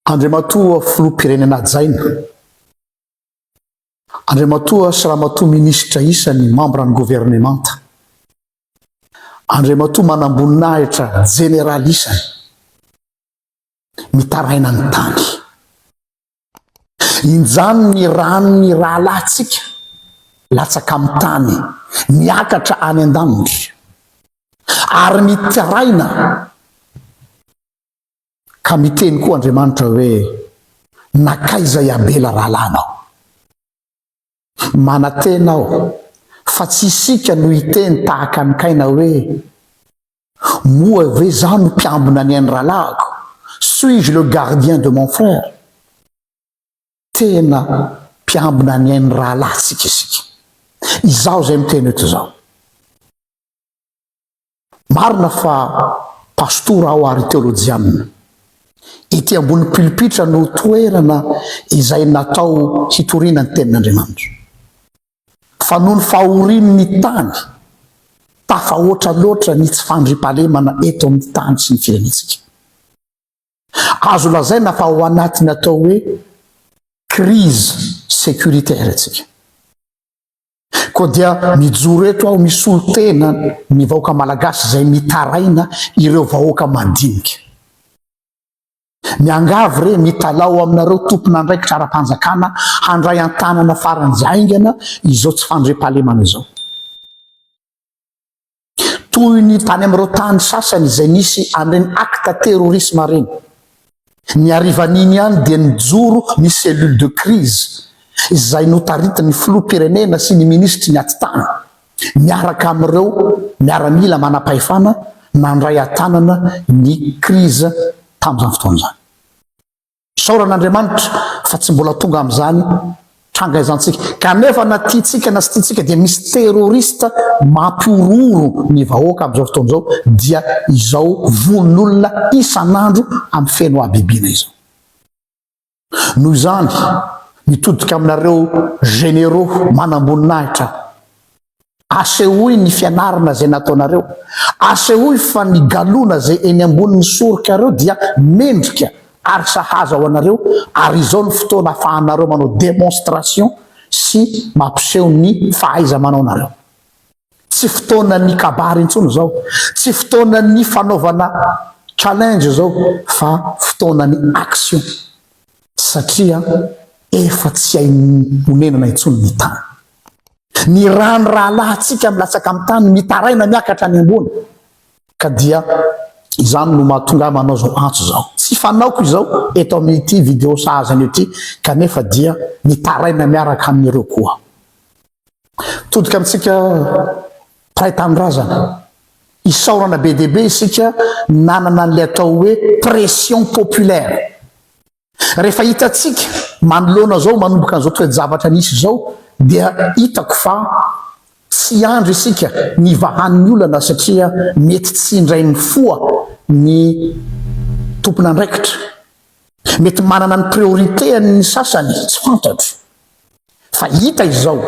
Andriamatoa Filoham-pirenena hajaina, Andriamatoa sy Ramatoa Minisitra isany mambran'ny governemanta, Andriamatoa manamboninahitra jeneraly isany, mitaraina ny tany. Injany ny ran'ny rahalahintsika latsaka amin'ny tany, miakatra any an-danitra, ary mitaraina Ka miteny koa Andriamanitra hoe, Nankaiza i Abela rahalahinao? Manantena aho fa tsy isika no hiteny tahaka an'i Kaina hoe, Moa ve izaho no mpiambina ny ain'ny rahalahiko? Suis-je le gardien de mon frère? Tena mpiambina ny ain'ny rahalahintsika isika. Izaho izay miteny eto izao. Marina fa pastora aho ary teolojianina. Ety ambony pilipitra no toerana izay natao hitoriana ny tenin'Andriamanitra. Fa noho ny fahorian'ny tany, tafahoatra loatra ny tsy fandriampahalemana eto amin'ny tany sy ny firenentsika. Azo lazaina fa ao anatin'ny atao hoe crise sécuritaire isika. Koa dia mijoro eto aho misolo tena ny vahoaka Malagasy izay mitaraina ireo vahoaka madinika. Miangavy re mitalaho aminareo tompon'andraikitra ara-panjakana handray an-tanana faran'izay haingana izao tsy fandriampahalemana izao. Toy ny tany amin'ireo tany sasany izay nisy an'ireny acte terrorisme ireny. Ny harivan'iny ihany dia nijoro ny cellule de crise izay notaritin'ny filoham-pirenena sy ny minisitry ny atitany miaraka amin'ireo miaramila manam-pahefana nandray an-tanana ny crise tamin'izany fotoana izany. Isaorana Andriamanitra fa tsy mbola tonga amin'izany tranga izany tsika. Kanefa na tiantsika na tsy tiantsika dia misy terroriste mampihorohoro ny vahoaka amin'izao fotoana izao dia izao vononolona isan'andro amin'ny feno habibiana izao. Noho izany, mitodika aminareo généraux manamboninahitra aho. Asehoy ny fianarana izay nataonareo. Asehoy fa ny galona izay eny ambonin'ny sorokareo dia mendrika ary sahaza ho anareo ary izao no fotoana afahanareo manao démonstration sy mampiseho ny fahaiza-manaonareo. Tsy fotoanan'ny kabary intsony izao, tsy fotoanan'ny fanaovana challenge izao fa fotoanan'ny action satria efa tsy hay honenana intsony ny tany. Ny rano rahalahintsika milatsaka amin'ny tany, mitaraina miakatra any ambony. Ka dia izany no mahatonga ahy manao izao antso izao. Tsy fanaoko izao eto amin'ity video sahaza an'io ity, kanefa dia mitaraina miaraka amin'ireo koa. Mitodika amintsika mpiray tanindrazana. Isaorana be dia be isika nanana an'ilay atao hoe pression populaire. Rehefa hitantsika manoloana izao manomboka an'izao toe-javatra nisy izao dia hitako fa tsy hiandry isika ny hivahan'ny olana satria mety tsy indray mifoha ny tompon'andraikitra. Mety manana ny priorité-ny ny sasany, tsy fantatro. Fa hita izao,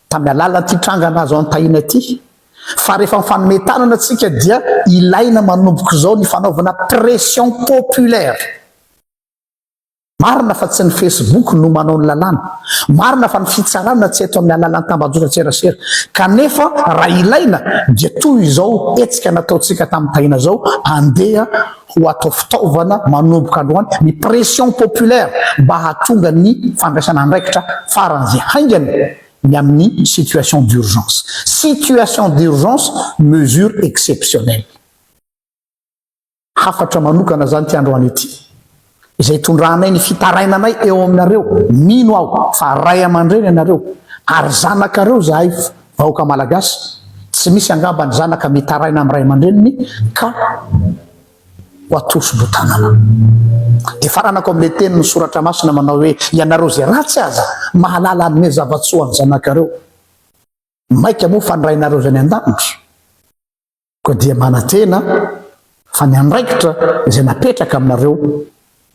tamin'ny alalan'ity tranga nahazo an'i Tahina ity, fa rehefa mifanome tanana tsika dia ilaina manomboka izao ny fanaovana pression populaire. Marina fa tsy ny Facebook no manao ny lalàna. Marina fa ny fitsarana tsy eto amin'ny alalan'ny tambajotran-tserasera. Kanefa raha ilaina dia toy izao hetsika nataontsika tamin'i Tahina izao, andeha ho atao fitaovana manomboka androany ny pression populaire mba hahatonga ny fandraisana andraikitra faran'izay haingana ny amin'ny situation d'urgence. Situation d'urgence, mesure exceptionnelle. Hafatra manokana izany ity androany ity, izay itondranay ny fitarainanay eo aminareo, mino aho fa ray aman-dreny ianareo ary zanakareo izahay vahoaka malagasy, tsy misy angamba ny zanaka mitaraina amin'ny ray aman-dreniny ka ho atosi-botanana. Dia faranako amin'ilay tenin'ny soratra masina manao hoe, ianareo izay ratsy aza mahalala hanome zava-tsoa ny zanakareo, mainka moa fa ny Rainareo izay any an-danitra. Koa dia manantena fa ny andraikitra izay napetraka aminareo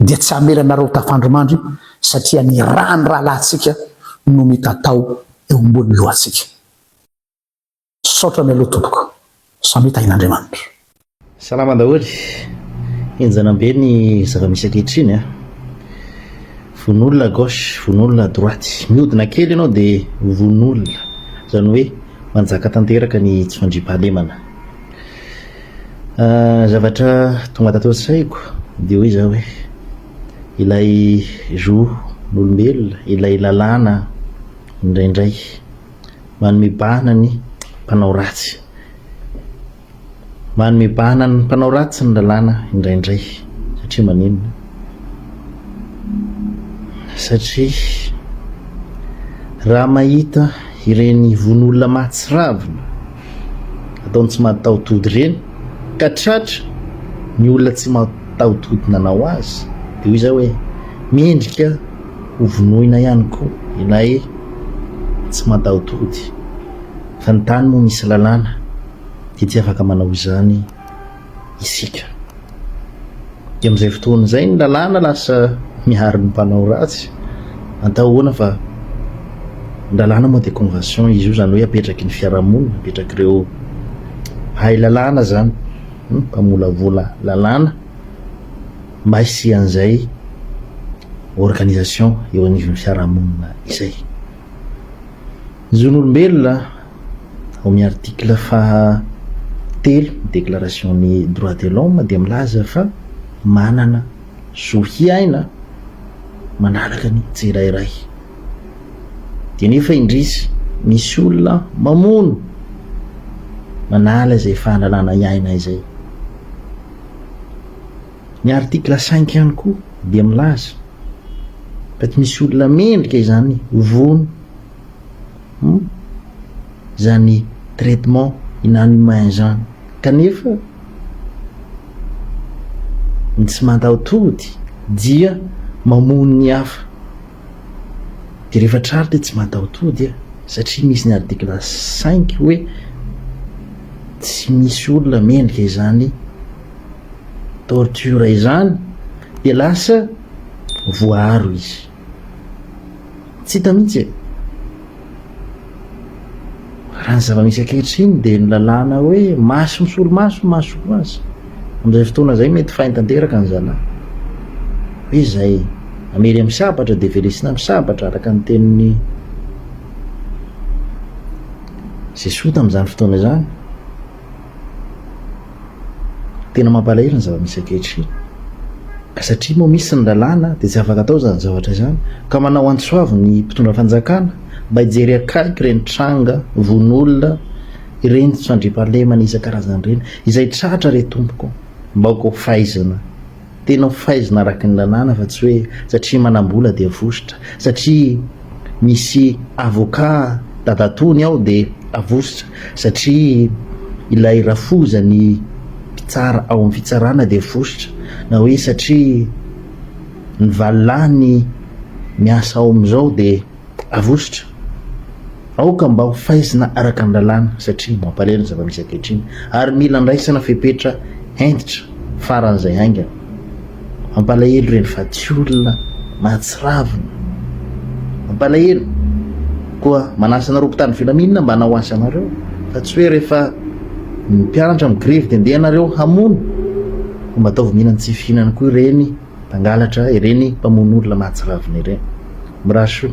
dia tsy hamela anareo ho tafandrimandry satria ny ràn'ny rahalahintsika no mitatao eo ambony lohantsika. Misaotra mialoha tompoko. Samia tahin'Andriamanitra. Salama daholo. Henjana be ny zava-misy ankehitriny a. Vono olona à gauche, vono olona à droite. Mihodina kely ianao dia vono olona. Izany hoe manjaka tanteraka ny tsy fandriampahalemana. Zavatra tonga tato an-tsaiko dia hoy izaho hoe ilay zon'olombelona, ilay lalàna indraindray manome bahana ny mpanao ratsy. Manome bahana ny mpanao ratsy ny lalàna indraindray. Satria maninona? Satria raha mahita ireny vono olona mahatsiravina ataon'ny tsy mahataho-tody ireny ka tratra ny olona tsy mahataho-tody nanao azy dia hoy izaho hoe mendrika ho vonoina ihany koa ilay tsy mataho-tody. Fa ny tany moa misy lalàna dia tsy afaka manao izany isika. Dia amin'izay fotoana izay ny lalàna lasa miaro ny mpanao ratsy. Atao ahoana fa ny lalàna moa dia convention izy io izany hoe apetraky ny fiarahamonina, apetrak'ireo mpahay lalàna izany, mpamolavola lalàna mba hisian'izay organisation eo anivon'ny fiarahamonina izay. Ny zon'olombelona, ao amin'ny article faha telo ny déclaration ny droits de l'homme dia milaza fa manana zo hiaina manaraka ny tsirairay. Dia nefa indrisy misy olona mamono manala izay fahalalana hiaina izay. Ny article cinq ihany koa dia milaza fa tsy misy olona mendrika izany vono hum izany traitement inhumain izany kanefa ny tsy mantaho-tody dia mamono ny hafa. Dia rehefa trary dia tsy mataho-tody a! Satria misy ny article cinq hoe tsy misy olona mendrika izany torture izany dia lasa voaaro izy. Tsy hita mihitsy e! Raha ny zava-misy ankehitriny dia ny lalàna hoe maso misolo maso, maso ho azy. Amin'izay fotoana izay mety fay tanteraka ny zalahy. Hoe izay mamery amin'ny sabatra dia velesina amin'ny sabatra araka ny tenin'i Jesoa tamin'izany fotoana izany. Tena mampalahelo ny zava-misy ankehitriny. Ka satria moa misy ny lalàna dia tsy afaka atao izany zavatra izany. Ka manao antso avo ny mpitondra fanjakana mba hijery akaiky ireny tranga vono olona ireny tsy fandriampahalemana isan-karazany ireny. Izay tratra re tompoko mba aoka ho faizina. Tena ho faizina araka ny lalàna fa tsy hoe satria manam-bola dia vositra, satria misy avocat dadatoany ao dia avositra, satria ilay rafozany mpitsara ao amin'ny fitsarana dia vositra, na hoe satria ny valilahiny miasa ao amin'izao dia Avositra. Aoka mba ho faizina araka ny lalàna satria mampalahelo ny zava-misy ankehitriny ary mila andraisana fepetra hentitra faran'izay haingana. Mampalahelo ireny faty olona mahatsiravina. Mampalahelo. Koa manasa anareo mpitandro filaminana mba hanao asa anareo fa tsy hoe rehefa ny mpianatra migrevy dia ndeha ianareo hamono fa mba ataovy mihinana tsy fihinana koa ireny mpangalatra ireny mpamono olona mahatsiravina ireny. Mirary soa.